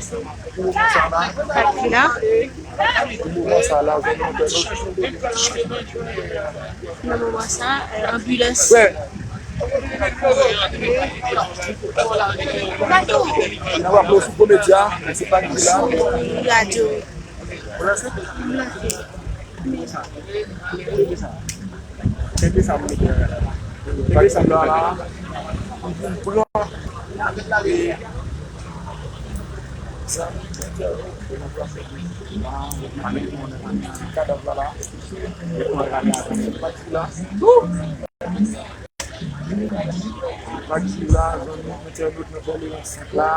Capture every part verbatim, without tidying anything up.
Pou moman sa la, pou moman sa la, zòn nan, nan moman sa, euh, anbilans. N ap aple w sou Promedya, men se pa ki la. Radyo. Kenbe sa, kenbe sa, kenbe sa la. Pran. Kadav la la. Pati la. Pati la, zòn nan, entènot nan bò Leyon senk la.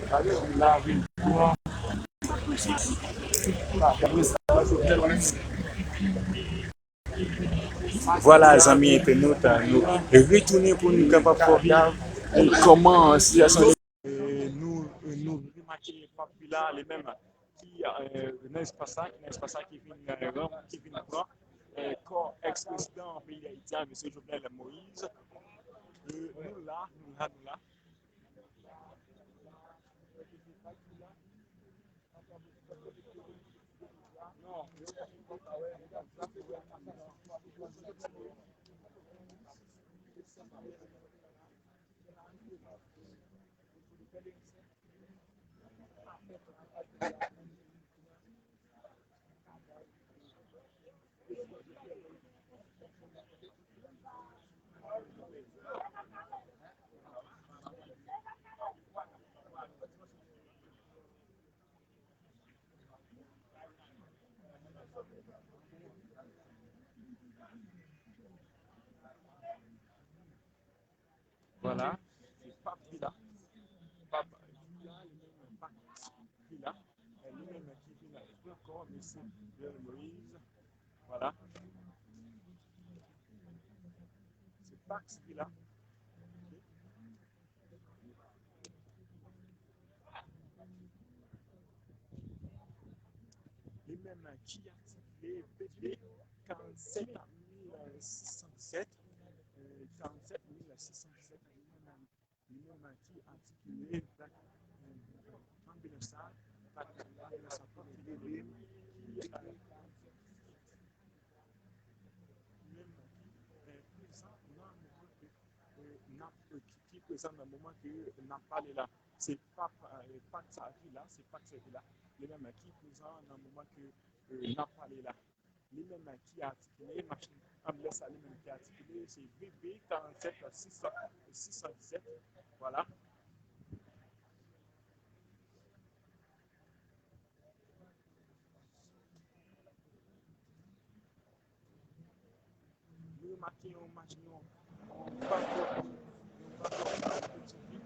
Pati la, vin pran. Vwala, zanmi entènot, nou retounen pou nou kapab fè w gade kòman sitiyasyon, e, nou, nou remake Pap Vila li menm ki, e, nan espas la, nan espas la ki vin, e, ranm, ki vin pran, e, kò eks-prezidan peyi Ayiti a, mesye Jovenel Moïse. E, nou la, nou la, nou la. Vwala, se Pap Vila. Pap Vila, li menm, Pap Vila. E li menm ki vin pran kò mesye Jovenel Moïse. Vwala. Se Pap Vila. Li menm ki atikile P P karannsèt mil sis san disèt, euh, karannsèt mil sis san disèt, li menm, li menm ki atikile, euh, anbilans sa, anbilans sa ki, euh, menm ki, euh, prezan nan moman ke, euh, n ap, euh, ki, ki prezan nan moman ke n ap pale la. Se Pap, euh, Pap Vila, se Pap Vila, li menm ki prezan nan moman ke, euh, n ap pale la. Li menm ki atikile, machin anbilans sa li menm ki atikile, se V B karannsèt sis san, sis san disèt. Vwala. Nou remake yon machin, yon, yon bakòp, yon bakòp.